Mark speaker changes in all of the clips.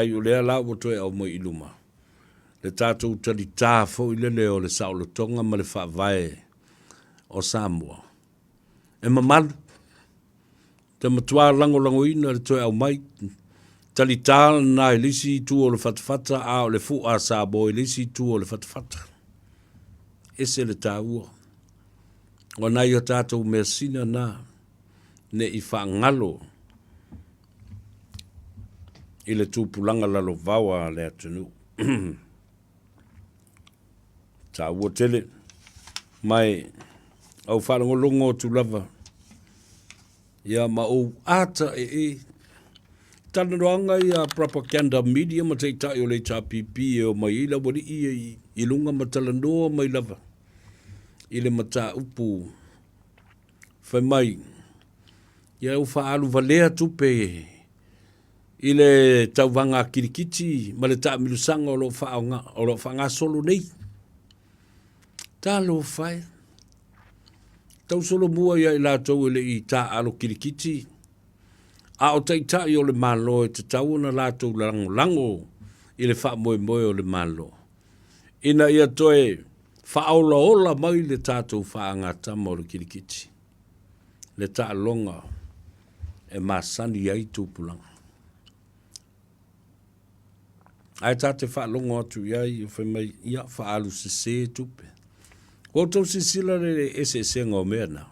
Speaker 1: Ai o lea la ua toe aumai i luma le tatou talitā foi lele o le saolotoga ma le faavae o Samoa e mamalu. Te matua lagolagoina le toe aumai talitā lena i le isi itu o le fatafata a o le fu'a a Samoa i le isi itu o le fatafata. Ese le taua o nai o tatou measina na ne i faagalo i le tupulaga lalovaoa a le atunuu. Taua tele ma e au faalogologo atu lava ia ma ou ata ee talanoaga ia propaganda media ma taitai o le HRPP e o mai ai le aualii ia i luga ma talanoa mai lava i le mataupu fai mai ia ua faaalu valea tupe i le tauvaga a kirikiti ma le taamilosaga o lo o faaaoga o lo o faagasolo nei. Talofa e, tausolomua ia i latou e le i taaalo kirikiti, a o taitai o le Malo e tatau ona latou lagolago i le faamoemoe o le Malo ina ia toe faaolaola mai le tatou faagatama o le kirikiti, le taaloga e masani ai tupulaga. Ae ta te faalogo atu i ai, fai mai, ia, faaalu sese tupe. Ua outou silasila le eseesega o mea na.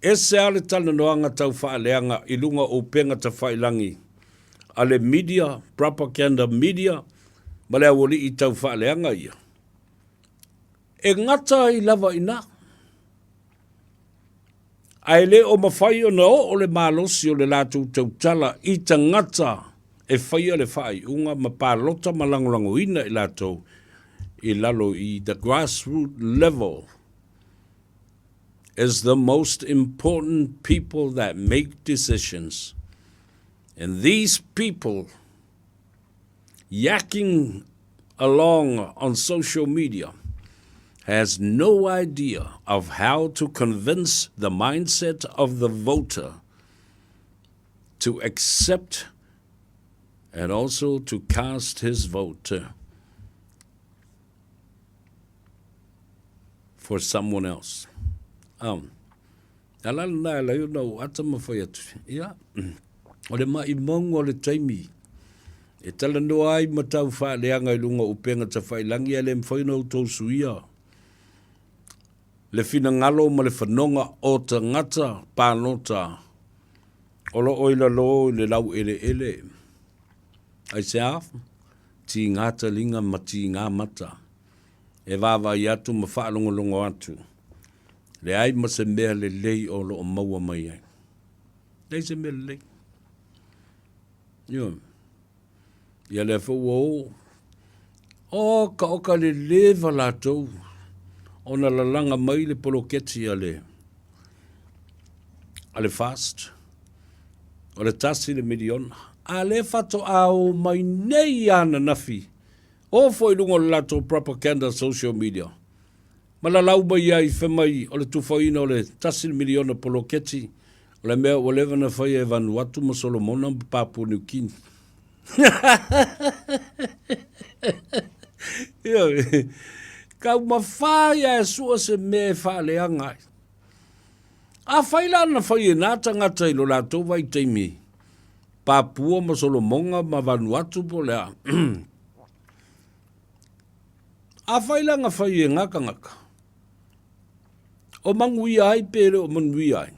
Speaker 1: Ese lava le talanoaga tau faaleaga i luga o upega tafailangi a le media, propaganda media, ma le aualii tau faaleaga ia. E gata ai lava i ina. Ae le o mafai ona oo le malosi o le latou tautala i tagata e faia le faaiuga ma palota ma lagolagoina i latou i lalo i the grassroot level is the most important people that make decisions. And these people yakking along on social media has no idea of how to convince the mindset of the voter to accept and also to cast his vote for someone else. Um, ala lena e lai ona ou ata ma fai atu, ia, o le maʻimauga o le taimi e talanoa ai ma tau faaleaga i luga o upega tafailangi ae le mafai ona outou suia le finagalo ma le fanoga o tagata palota o lo o i lalo i le laueleele. Aisea? Tigā taliga ma tigā mata e vaavaai atu ma faalogologo atu, leai ma se mea lelei o lo o maua mai ai. Leai se mea lelei. Ioe. Ia lea foi ua o. Oka oka le leva latou ona lalaga mai le poloketi a le a le FAST o le tasi le miliona. A lea faatoa o mai nei lava ananafi, o foi i luga o le latou propaganda social media, ma lalau mai ai fai mai o le tufaina o le tasi le miliona poloketi o le mea ua leva ona faia e Vanuatu ma Solomona ma Papua New Guinea. Ioe, taumafai lava e sua se mea e faaleaga ai. Afai la na fai e nā tagata i lo latou vaitaimi, Papua ma Solomoga ma Vanuatu po o le a, afai la na fai e nā tagata, o manuia ai pe le o manuia ai?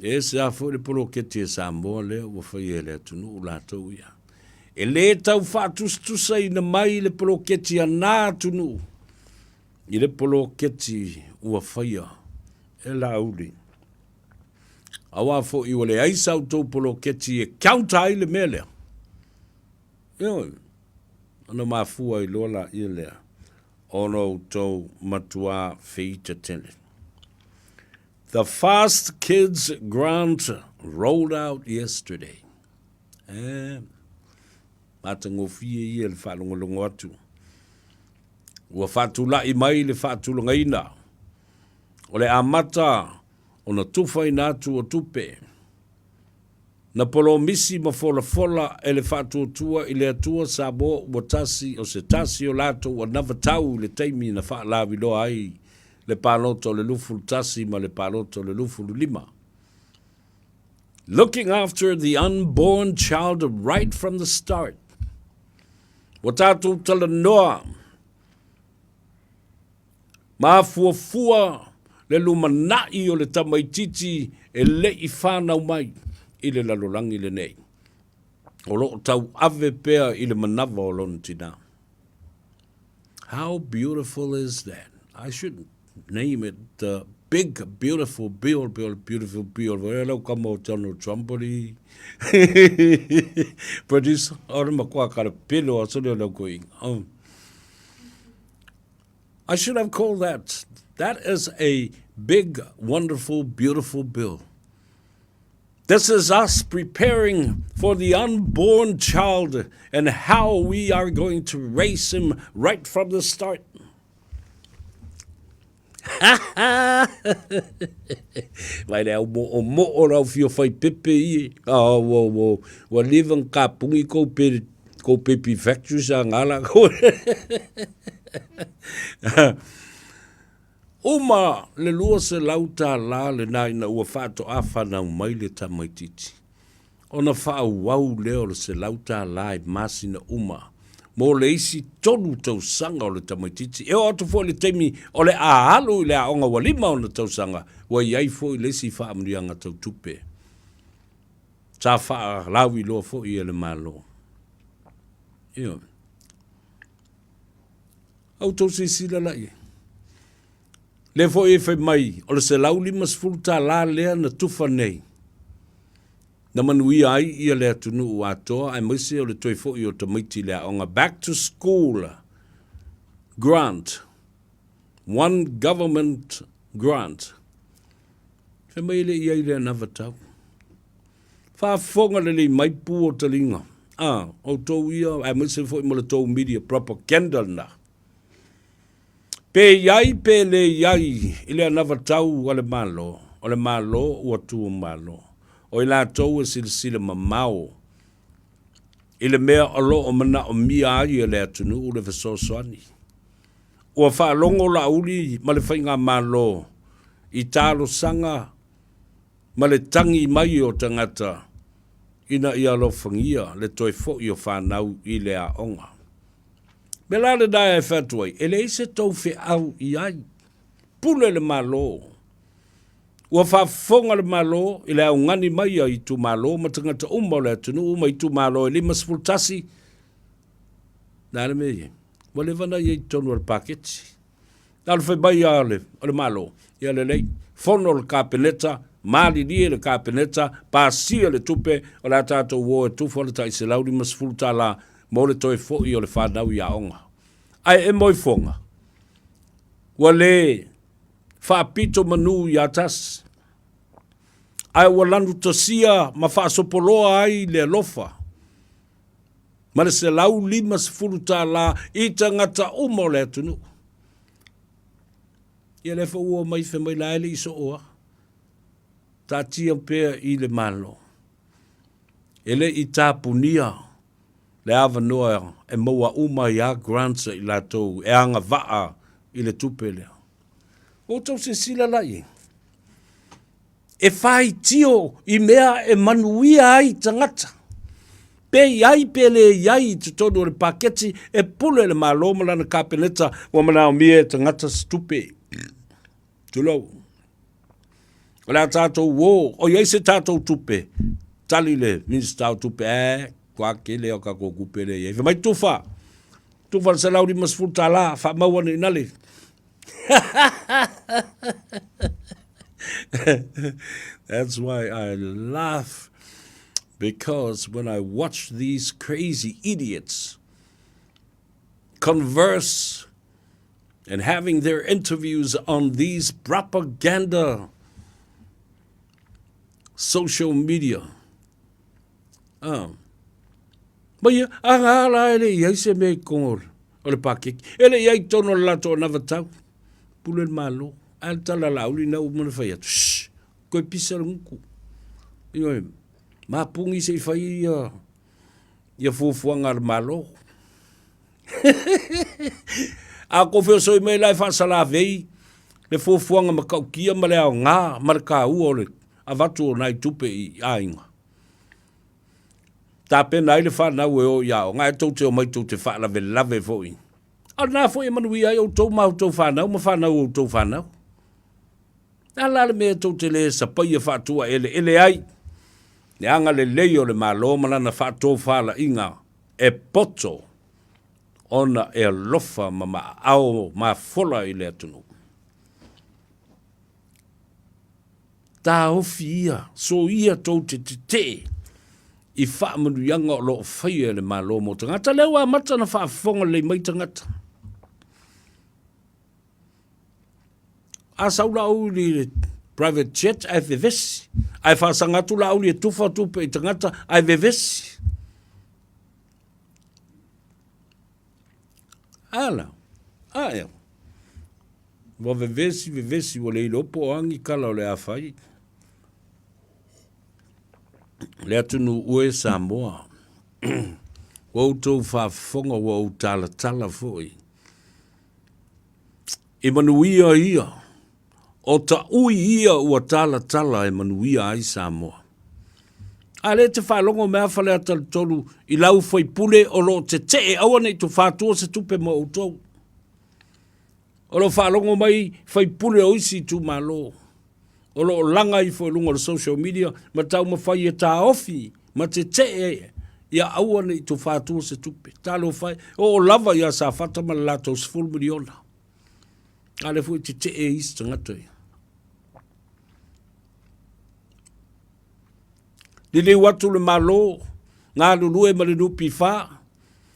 Speaker 1: E ese lava foi le poloketi a Samoa lea ua faia e le atunuu latou ia. E lē tau faatusatusaina mai le poloketi a nā atunuu i le poloketi ua faia e Laauli. Auā foi ua leai sa outou poloketi e counter ai le mea lea. Ioe, ona mafua ai loa laia lea ona outou matuā feita tele. The Fast Kids Grant rolled out yesterday. Eh, matagofie ia le faalogologo atu. Ua faatulai mai le faatulagaina o le amata ona tufaina atu o tupe. Na polomisi ma folafola e le Faatuatua i le Atua Samoa ua tasi o se tasi o latou anavatau i le taimi na faalauiloa ai le palota o le 21 ma le palota o le 25. Looking after the unborn child right from the start. Ua tatou talanoa Mafuafua le lumanai o le tamaitiiti e le i fanau mai i le lalolagi lenei, o lo o tauave pea i le manava o lona tinā. How beautiful is that? I should name it the big beautiful bill, bill, beautiful bill. Where lau kama o Donald Trump oli producer, ora makoa kara pelo asole o lau koinga. Oh. I should have called that. That is a big, wonderful, beautiful bill. This is us preparing for the unborn child and how we are going to raise him right from the start. Vai le au mo o mo o rau fio whai pepe i. Oh, wo, wo. Wa live ang kapungi kou pe Ko Pepi Factory sa ngala ko. Uma le $200 lena ina ua faatoa fanau mai le tamaitiiti. Ona faaauau lea o le $100 i masina uma mo le isi tolu tausaga o le tamaitiiti. E oo atu foi i le taimi o le a alu i le aoga ua lima ona tausaga, ua i ai foi le isi faamanuiaga tau tupe. Sa faalauiloa foi e le Malo. Ioe. A outou silasila la i ai. Lea foi e fai mai, o le $150 lea na tufa nei, na manuia ai ia le atunuu atoa aemaise o le toe foi o tamaiti i le aoga, back to school grant, one government grant. Fai mai e le i ai le anavatau. Faafofoga lelei mai pu o taliga a outou ia aemaise foi mo le tou media propaganda lena. Pe i ai pe le i ai i le anavatau a le Malo, o le Malo ua tu malo. O i latou e silasila mamao i le mea o lo o manaomia ai e le atunuu le fesoasoani. Ua faalogo Laauli ma le Faigamalo i talosaga ma le tagi mai o tagata ina ia alofagia le toe foi o fanau i le aoga. Mea la lena e fai atu ai, e leai se tou feau i ai. Pule le Malo. Ua faafofoga le Malo i le augani mai a itumalo ma tagata uma o le atunuu ma itumalo e 51, le a le mea e i ai? Ua leva ona i ai i totonu o le paketi. Na o le fai mai lava o le Malo, ia lelei, fono le Kapeneta, malilie le Kapeneta, pasia le tupe, o le a tatou o e tufa le tai $150 mo le toe foi o le fanau i aoga. Ae e moefoga, ua le faapito manu ia tasi, ae ua lanutasia ma faasopoloa ai le alofa ma le $150 i tagata uma o le atunuu. Ia lea foi ua omai fai mai la e le i soo lava. Taatia pea i le Malo. E le i tapunia le avanoa e maua uma ai lava grants a i latou e agavaa i le tupe lea. Ua outou silasila la i ai? E faitio i mea e manuia ai tagata. Pe i ai pe le i ai i totonu o le paketi, e pule le Malo ma lana Kapeneta ua manaomia e tagata se tupe. Tulou. O le a tatou o, o i ai se tatou tupe, tali le Minisita o Tupe, eh, kua kele o kakou kupe le i ai. Fai mai tufa, tufa le $150, faamau ane i nale. That's why I laugh because when I watch these crazy idiots converse and having their interviews on these propaganda social media. Ah. Ma ia, a ngā la e le i ai se mea i kongo o le pakeki. E le i ai tonu o le latou anavatau. Pule le Malo. A le tala Laauli na uma na fai atu. Shh! Koe pisa le nguku. Ioe. Mapugi se i fai ia ia fuafuaga a le Malo. A kou feosoi mai la e faasalavei le fuafuaga matautia ma le aoga ma le taua o le avatu o nai tupe i aiga, tapena ai le fanau e o i aoga, ae tou te omai tou te faalavelave foi. A o lena foi e manuia ai outou ma outou fanau ma fanau a outou fanau. O le a la le mea tou te le sapaia faatuaeleele ai le agalelei o le Malo ma lana faatofalaiga e poto ona e alofa ma maao mafola i le atunuu? Taofi ia, soia tou te tetee i faamanuiaga o lo o faia e le Malo mo tagata. Lea ua amata ona faafofoga lelei mai tagata. A sau Laauli i le private jet ae vevesi, ae faasaga atu Laauli e tufa tupe i tagata ae vevesi. Ala, a ea. Ua vevesi, vevesi, ua le iloa po o a ni tala o le a fai. Le atunuu e Samoa, ua outou faafofoga, ua ou talatala foi. I manuia ia, o taui ia ua talatala e manuia ai Samoa. A lea e te faalogo mai a Faleata le 3 i lau faipule o lo o tetee aua ne i tufa atua se tupe mo outou. O lo o faalogo mai faipule o isi itumalo o lo o laga ifo i luga o le social media ma taumafai e taofi ma tetee ia aua ne i tufa atua se tupe. Talofa e, oo lava ia Safata ma le latou 10 miliona. A lea foi e tetee isi tagata ia. Liliu atu le Malo, galulue ma le NPF,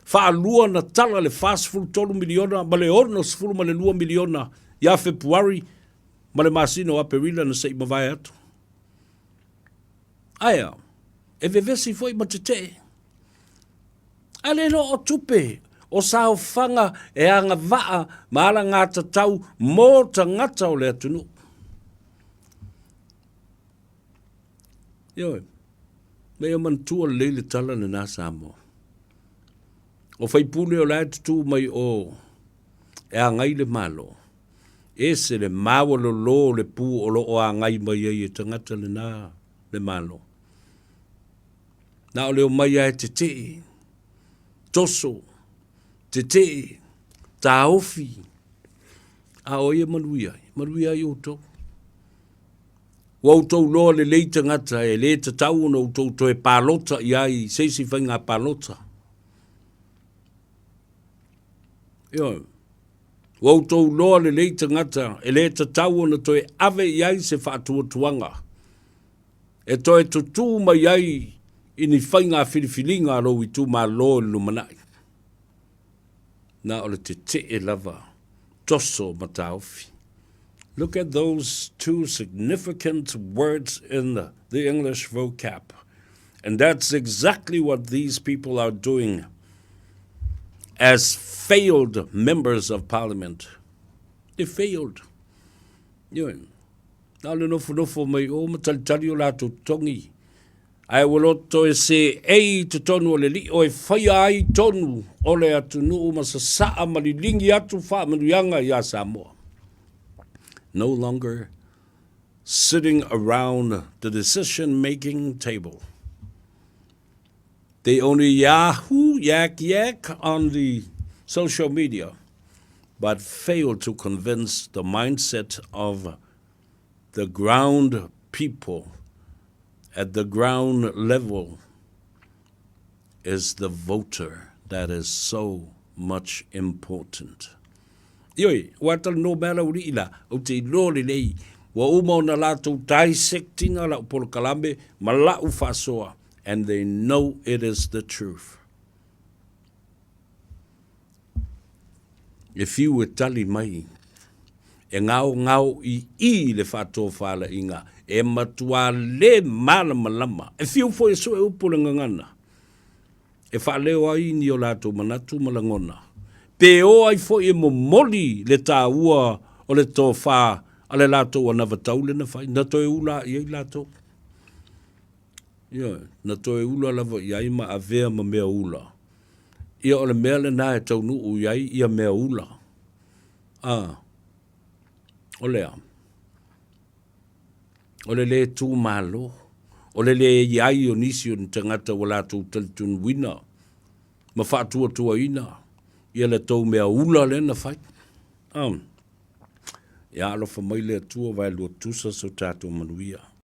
Speaker 1: faalua ona tala le $43 miliona ma le $62 miliona ia Fepuari ma le masina o Aperila na se i mavae atu. Ae a? E vevesi foi ma tetee. A le iloa o tupe, o saofaga e agavaa ma alagatatau mo tagata o le atunuu. Ioe, ma ia manatua lelei le tala lena Samoa. O faipule o la e tutū mai o e agai le Malo, ese le maualolo o le pu o lo o agai mai ai e tagata lena le Malo. Na o le omai lava e tetee, toso, tetee, taofi, a o ai e manuia ai? Manuia ai outou. Ua outou iloa lelei tagata e le tatau ona outou toe palota i ai i se isi faiga palota. Ioe. Ua outou iloa lelei tagata e le tatau ona toe ave i ai se faatuatuaga e toe tutū mai ai i ni faiga filifiliga a lou itumalo i le lumanai. Na o le tetee lava, toso ma taofi. Look at those two significant words in the English vocab. And that's exactly what these people are doing as failed members of parliament. They failed. Ioe. Na o le nofonofo mai o ma talitali o latou totogi. Ae ua loto e seei i totonu o le lio e faia ai tonu o le atunuu ma sasaa ma liligi atu faamanuiaga iā Samoa. No longer sitting around the decision making table. They only yahoo, yak yak on the social media but fail to convince the mindset of the ground people at the ground level is the voter that is so much important. Ioe, ua talanoa mai lau alii la, ou te iloa lelei, ua uma ona latou dissect ina lau polokalame ma lau faasoa and they know it is the truth. E fiu e tali mai, e gaogao i i le faatofalaiga, e matua le malamalama. E fiu foi e sue upu le gagana, e faaleo ai ni o latou manatu ma lagona, pe o ai foi e momoli le taua o le tofa a le latou anavatau lea na fai, na toe ula i ai latou. Ioe, na toe ula lava i ai ma avea ma mea ula. Ia o le mea lena e taunuu i ai ia mea ula. A, o le a? O le lē tu malo, o le le i ai o nisi o ni tagata ua latou talitonuina ma faatuatuaina ia le tou mea ula lea na fai. Ia alofa mai le Atua vaelua tutusa so tatou manuia.